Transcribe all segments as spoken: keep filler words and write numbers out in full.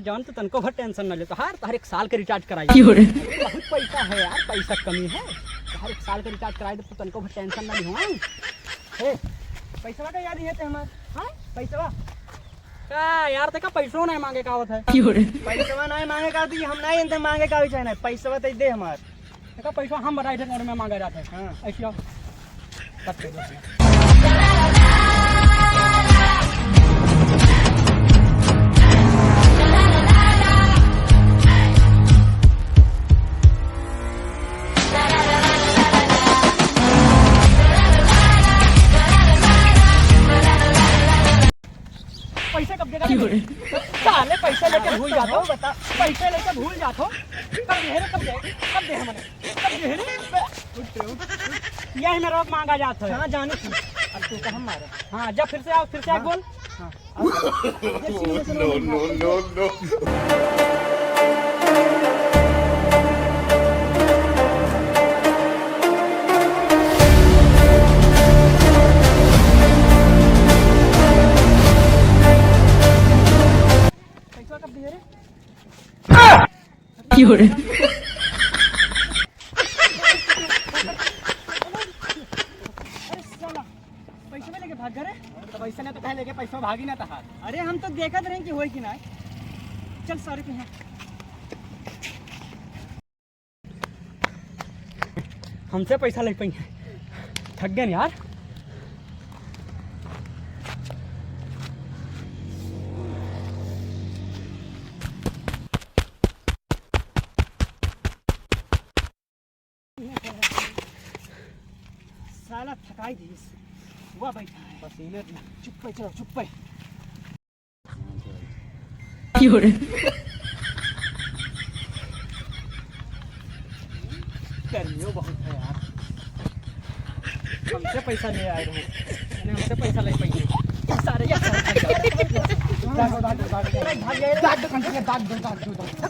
जवान, तू तनको भर tension न ले, तोहार, तोहार एक साल के recharge कराई। क्यों रे? बहुत पैसा है यार, पैसा कमी है, तोहार एक साल के recharge कराई दे, तू तनको भर tension न ले, हाँ? हे, पैसवा का याद ही है ते हमार, हाँ? पैसवा? का यार, ते का पैसो नहीं मांगे का आवत है? क्यों रे? पैसवा नहीं मांगे का आवत है, हम नहीं इनते मांगे का भी चाहे नहीं, पैसवा ते दे हमार। देखा, पैसा हम बता इधर में मांगा जाता है। हाँ। ऐसे आओ। कट कर दो। पैसे कब देगा? क्यों रे? साले पैसे लेके भूल जात हो। बता। पैसे लेके भूल जात हो। कब दे रे, कब दे, कब दे हमने? कब दे रे? उठ रे, उठ, उठ। यही में रोक मांगा जात है। हाँ, जाने तू। अब तू कहाँ मारे? हाँ, जब फिर से आओ, फिर से आओ, हाँ। बोल। हाँ। No, no, no, no। पैसा कब दिए रे? क्यों रे? अरे साला, पैसा लेके भाग गए रे? तो पैसा नहीं तो कहे लेके पैसा भागी ना तहार। अरे हम तो देखत रहे कि होई कि ना। चल सारे के यहाँ। हमसे पैसा ले पाई है, थक गए यार। साला थकाई दिस। हुआ बैठा है। पसीने चुप पे चलो, चुप पे। क्यों रे? गर्मियों बहुत है यार। हमसे पैसा ले आए रहे, हमसे पैसा ले पाएंगे। सारे ये सारे भाग गए। भाग गए। भाग दो, भाग दो, भाग दो। भाग दो, भाग दो, भाग दो।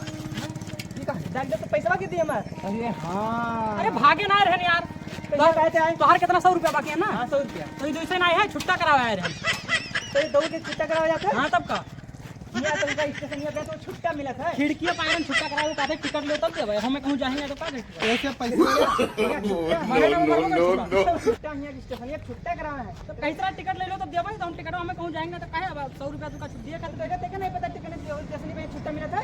ठीक है, भाग दो तो पैसा के दिए हमार। अरे हाँ। अरे भागे ना रहे यार। पैसा तो काहे से आए? तोहार कितना, सौ रुपया बाकी है ना? हाँ, सौ रुपया। तो ये दूसरे ना आए हैं, छुट्टा करावे आए रहे। तो ये दौड़ के छुट्टा करावे जाते हैं? हाँ, तब का? यहाँ तो उनका स्टेशन, यहाँ पे तो छुट्टा मिला था। खिड़किया पे आयरन छुट्टा करावे, कहते टिकट लो तब देवे, हमें कहूँ जाएंगे तो का देते? ऐसे पैसे। No, no, no, no। छुट्टा, यहाँ स्टेशन, यहाँ छुट्टा करावे हैं। तो कई तरह टिकट ले लो तब देवे, तो हम टिकट हमें कहूँ जाएंगे तो काहे अब सौ रुपया तुमका छुट्टी है, तो देखे, देखे नहीं पता टिकट नहीं, स्टेशन पे छुट्टा मिला था।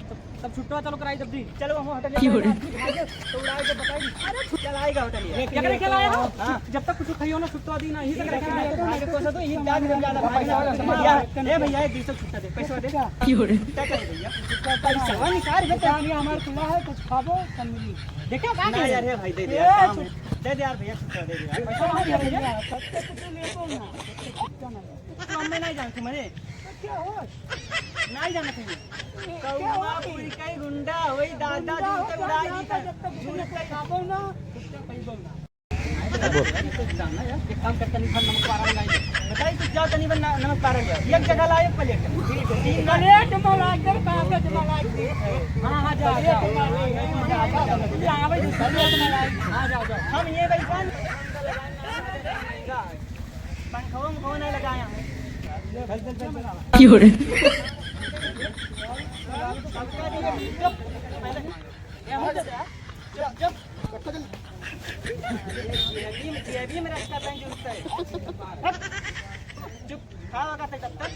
तब, तब छुट्टा चलो कराई जल्दी। चलो हम होटल में क्यों रे? आदमी भागे, तो उड़ाए के बताई। अरे छुट्टा लाएगा होटल ये। क्या करे, क्या लाया हो? हाँ। जब तक कुछ खाइयो ना, छुट्टा दी ना, यही तक रखा है। भागे कौन सा तो, ये क्या भी ज्यादा भागे ना। भैया, ए भैया, एक दो सौ छुट्टा दे, पैसा दे। क्यों रे? छुट्टा चाहिए भैया। पैसा निकाल, ये काम ये हमारे खुला है, कुछ खाबो, तब मिली। देखो, कहाँ ना गए? यार, हे भाई, दे दे ए, यार, काम है। दे दे यार भैया, छुट्टा दे दे यार। पैसा कहाँ गया भैया? तब तक कुछ लेबो ना, तब तक छुट्टा ना ले। तो हम नहीं जानते मरे। तो क्या हो? नहीं जानते हैं। ये क्या हो? कौआ पूरी कई गुंडा होई दादा, गुंडा हो, जूते उड़ाई दादा, दी था। जब तक जूते खाबो ना, तब तक पीबो ना। एक काम करते हैं, नमक पारा मंगाई ले। बताइए, तो जाओ, तनी बन नमक पारा ले आओ। एक जगह लाओ, एक प्लेट। ठीक है, ठीक है। प्लेट में लाग दे, कागज में लाग दे। हाँ, हाँ, जाओ, जाओ। हाँ, भाई, प्लेट में लाग दे। हाँ, जाओ, जाओ। हम ये भाई कौन? पंखवा उंखवा नहीं लगाया है। क्यों रे? सबका दिए, चुप। पहले, ये हो जा। चुप, चुप। जेबी में, जेबी में रखता था, जो उसका है। चुप, खा होगा तक तब तक।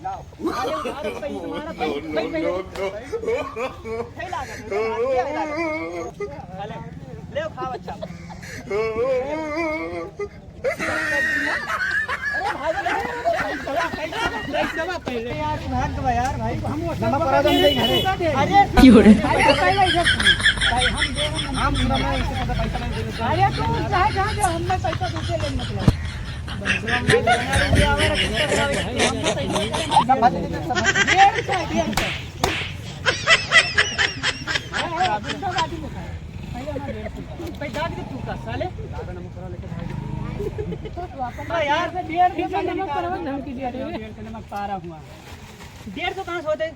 लाओ। अरे, उधार हो गई तुम्हारा, भाई, भाई, भाई। No, no, no। खैला आ गया, खैला आ गया। ले, ले, खाओ, अच्छा। अरे भाई, भाई, भाई, भाई, भाई, पहले यार, भाग दो यार, भाई। हम वो नमक पड़ा दो, हम जाएंगे घरे। अरे, क्यों रे? अरे, पहले इधर सुनो। भाई, हम दे रहे हैं, हम पूरा मैं इससे ज्यादा पैसा नहीं देने को। अरे, तू चाहे जहाँ जाओ, हम मैं पैसा दूसरे लेने मतलब। डेढ़ सौ, डेढ़ सौ। भाई, दाग दे तू का, साले। हाँ यार, डेढ़ सौ का नमक पारा, धमकी दिया रे। डेढ़ सौ नमक पारा हुआ। डेढ़ सौ कहाँ से होते?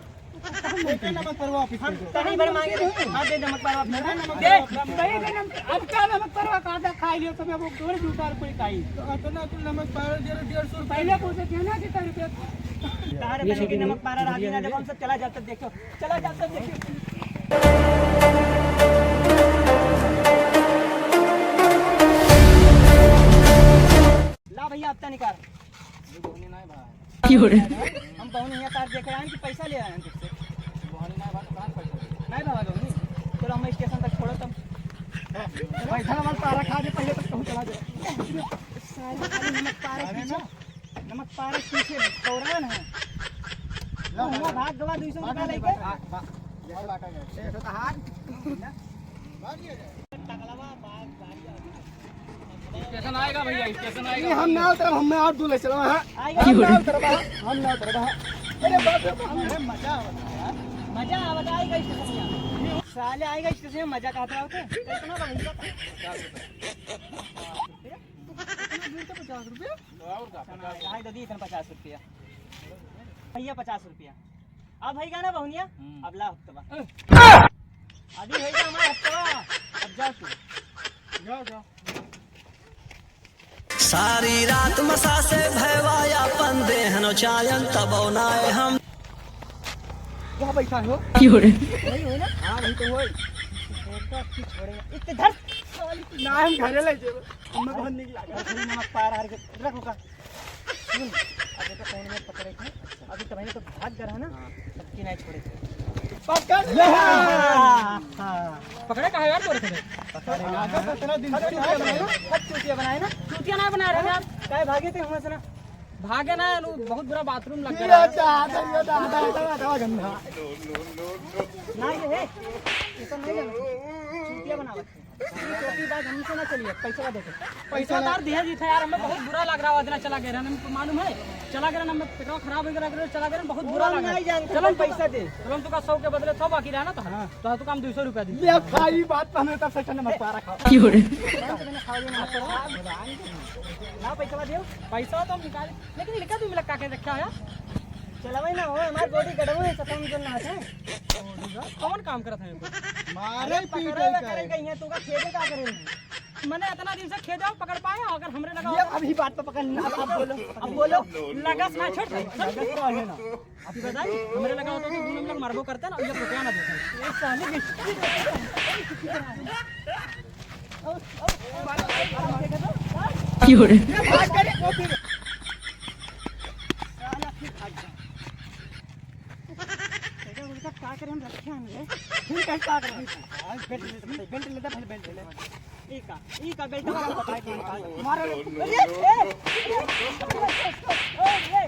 एक नमक परवा वापस हम कर दो। तनी भर मांगे थे। हाँ, दे नमक परवा वापस। हाँ, नमक दे। परवा वापस। कहीं से नम-, अब का नमक परवा का आधा खा लियो, तो मैं वो गोल जूता कोई खाई। तो अतना कुल नमक परवा जरा डेढ़ सौ रुपया पहले पूछे थे ना कितना रुपया? तारे बने के नमक परवा राजी ना, जब हम सब चला जाता देखो। चला जाता देखियो। ला भैया, हफ्ता निकाल। ये बहनी ना है भाई। क्यों रे? हम बहनी यहाँ तार देख रहे हैं कि पैसा ले आए हैं तुझसे। बहनी ना है भाई, तो कहाँ से पैसा दे? नहीं बाबा बहनी, चलो हम स्टेशन तक छोड़ो तुम। पैसा हमारे पारा खा दे, पहले तक कहूँ चला जाए। सारे खाली नमक पारा अरे पीछे। ना। नमक पारा पीछे दौरान है। ला, तू हुआ ला। भाग गवा दुई सौ रुपया लेके। बांट, बांट, बांट। ये बांटा जाए। ये तो हाथ। स्टेशन आएगा भैया, स्टेशन ये आएगा। हम ना उतरब, हम ना और दूल्हे चलवा, हाँ। आएगा। हम ना उतरब, हम ना उतरब। अरे बाप रे बाप। अरे मजा आवत है यार। मजा आवत आएगा स्टेशन में। साले आएगा स्टेशन में, मजा कहत रहा होते। इतना तो नहीं पता। पचास रुपये। इतना दूर से पचास रुपये? तो और का, पचास रुपये। हाँ, दीदी, इतना पचास रुपया। भैया, पचास रुपया। अब भैया ना बहुनिया, हम्म। अब ला हफ्तवा। अभी भैया हमारा हफ्तवा। अब जाओ तू। जाओ, जाओ। सारी रात मसा से भयवा अपन देहनो चायन तबो नाय हम। कहाँ बैठा हो? क्यों रे? वही हो ना? हाँ, वही तो होई। छोड़ेगा। इतने धर। ना, हम घरे ले जेबे। हमें बहुत नीक लागे। अरे, नमक पार हार के रखो का। सुन, अबे तो फोन में पकड़े थे। अभी तो भाई तो भाग गया है ना? हाँ। सबकी नहीं छोड़े थे। पकड़ ले। हाँ, हाँ। पकड़े का है यार तोरे थे? पकड़े का है। आगे तो इतना दिन से चूतिया बनाए ना? अब चूतिया बनाए ना? चूतिया ना बना रहे यार। काहे भागे थे हुआ से ना? भागे ना, नु बहुत बुरा बाथरूम लग ये गया। दादा, ये दादा, ये दादा, गंदा। ना ये है। ये तो नहीं जाना। चूतिया बनावत है। चोटी बाज हमसे ना चलिए, पैसा दे दे। पैसा तार दिया जी था यार, हमें बहुत बुरा लग रहा है, इतना चला गया, हमें तो मालूम है, चला गया, हमें पेटवा खराब हो गया, चला गया, बहुत बुरा लग रहा है। चलो, पैसा दे। चलो, हम तुका सौ के बदले सौ बाकी रहा ना तो, हाँ। तो तुका हम दो सौ रुपया दी। ले भाई, बात तो हमें तब से नमक पा रखा। क्यों रे? ना पैसा दियो। पैसा तो हम निकाले, लेकिन लिखा तू मिला काके रखा है। चलवाई ना हो, हमार बॉडी गड़बड़ है, सफा में जो ना है। कौन काम करत है? मारे अरे पीटे पकड़े करे। करे कहीं है, तू का खेदे का करे? मने इतना दिन से खेदे हो, पकड़ पाए हो? अगर हमरे लगा ये होता अभी बात पे पकड़ ना, अब बोलो, अब बोलो। लगस ना छोड़, लगस तो है ना। अब बताई, हमरे लगा होता तो दोनों लोग मरबो करते ना, ये रुपया ना देते। ये साले बिस्किट। क्यों रे? ये भाग करे, वो फिर। साला फिर भाग गया। बेटा, उनका का करे हम रखे हैं रे। ठीक है, का करे? आज बेल्ट ले, बेल्ट ले, पहले बेल्ट ले। ई का, ई का बेल्ट वाला पकड़ के मारो रे। अरे, ए, ए, ए,